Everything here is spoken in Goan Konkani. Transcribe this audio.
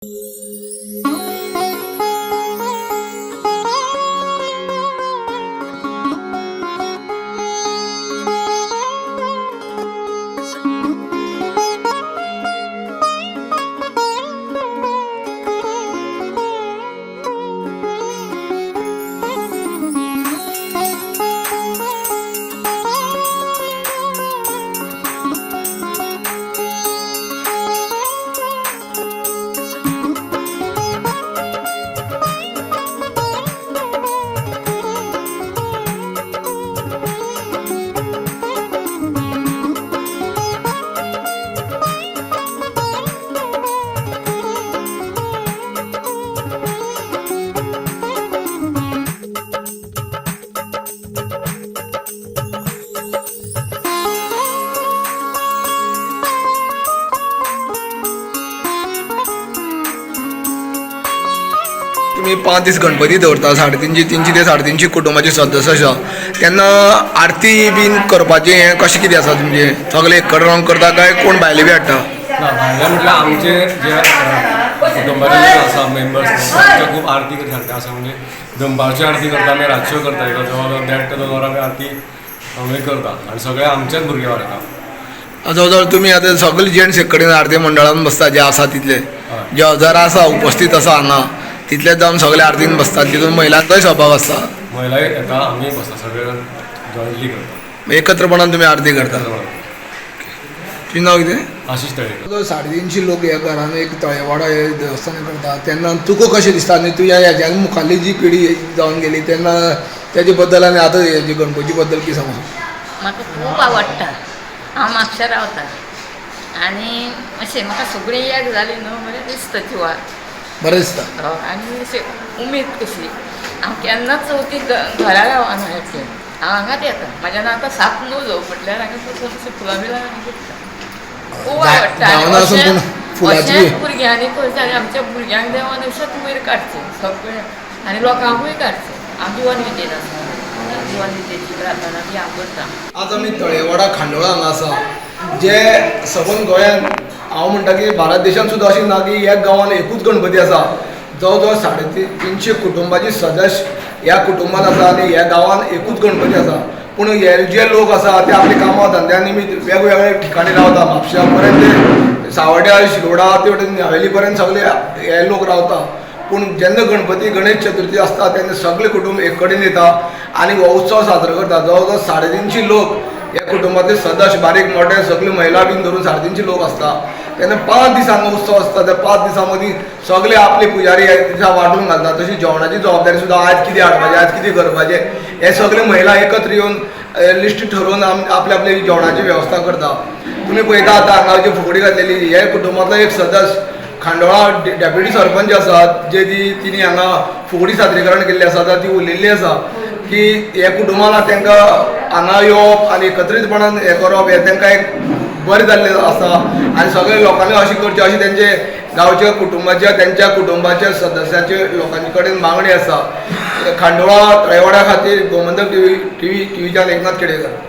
तुमी 5 दीस गणपती दवरता, 350, 300 ते 350 कुटुंबाचे सदस्य आसा, तेन्ना आरती बीन करपाचें हें कशें कितें आसा तुमचें? सगळे एक कडेन रावन करता काय कोण भायले बी हाडटा? ना, भायले म्हटल्यार आमचे जे कुटुंबाचे जे आसा मेंबर्स तांचे खूब आरती सारके आसा. म्हणजे दनपारची आरती करता आमी, रातच्यो करता. एका जवळ जवळ 1.5 ते 2 वरां आमी आरती आमी करता आनी सगळे आमचेच भुरगे वाडयता. जवळ जवळ तुमी आतां सगळे जेंट्स एक कडेन आरती मंडळान बसता, जे आसा तितले जे हजारां आसा उपस्थीत आसा हांगा, तितले जावन सगळे आरतीन बसतात. तितून महिलांचोय सहभाग आसता. महिलाय येता, आमी बसता, सगळे जॉयंटली करता. एकत्रपणान तुमी आरती करता. तुजें नांव कितें? आशिश तळेकर. 350 लोक ह्या घरान एक तळेवाडो हे देवस्थान करता तेन्ना तुका कशें दिसता आनी तुज्या ह्याच्यान मुखारली जी पिढी जावन गेली तेन्ना तेजे बद्दल आनी आतां हेजे गणपती बद्दल कितें सांगू? म्हाका खूब आवडटा. हांव म्हापशा रावता आनी अशें म्हाका सगळीं एक जाली न्हू बरें दिसता जिवाक. बरें दिसता. आनी अशें उमेद कशी. हांव केन्नाच चवथीक घरा रावना एकलें, हांव हांगाच येता. म्हाज्यान आतां 7 न्हू जावं म्हटल्यार हांगा बसून अशें फुलां बिलां हांगा करता. खूब आवडटा. जावना आसून पूण फुलांची अशेंच भुरग्यांनी करचें आनी आमच्या भुरग्यांक देवान अशेंच वयर काडचें सगळें आनी लोकांकूय काडचें. हांव जिवन विद्येन आसा, जिवन विद्येची प्रार्थना बी हांव करता. आज आमी तळेवाडा खांडोळा हांगा आसा, जे सबंद गोंयांत, हांव म्हणटा की भारत देशांत सुद्दां अशें ना की ह्या गांवांत एकूच गणपती आसा. जवळ जवळ 350 कुटुंबाची सदस्य ह्या कुटुंबांत आसा आनी ह्या गांवांत एकूच गणपती आसा. पूण हे जे लोक आसा ते आपल्या कामां धंद्या निमित्त वेगवेगळ्या ठिकाणी रावता. म्हापश्या पर्यंत ते सावड्या, शिरोडा, ते वटेन हवेली पर्यंत सगळे हे लोक रावता. पूण जेन्ना गणपती गणेश चतुर्थी आसता तेन्ना सगळे कुटुंब एक कडेन येता आनी हो उत्सव साजरो करता. जवळ जवळ 350 लोक ह्या कुटुंबातले सदस्य, बारीक मोठे सगळे महिला बीन धरून 350 लोक आसता. तेन्ना 5 दिसांचो उत्सव आसता. त्या 5 दिसां मदीं सगळे आपले पुजारी ह्या दिसा वांटून घालता. तशी जेवणाची जबाबदारी सुद्दां, आज कितें हाडपाचें, आज कितें करपाचें, हे सगळे महिला एकत्र येवन लिस्ट ठरोवन आपले आपली जेवणाची वेवस्था करता. तुमी पळयता आतां हांगा जी फुगडी घातलेली, हे कुटुंबांतलो एक सदस्य खांडोळा डेप्युटी सरपंच आसात, जे ती तिणी हांगा फुगडी सादरीकरण केल्लें आसा. ती उलयल्ली आसा की हे कुटुंबान तांकां हांगा येवप आनी एकत्रीतपणान हें करप हें तांकां एक बरें जाल्लें आसा आनी सगळे लोकांनी अशें करचें अशें तेंचे गांवच्या कुटुंबाच्या तेंच्या कुटुंबाच्या सदस्याचे लोकांचे कडेन मागणी आसा. खांडोळा तळेवाड्या खातीर गोमंतक टीव्हीच्यान एकनाथ खेडेकर.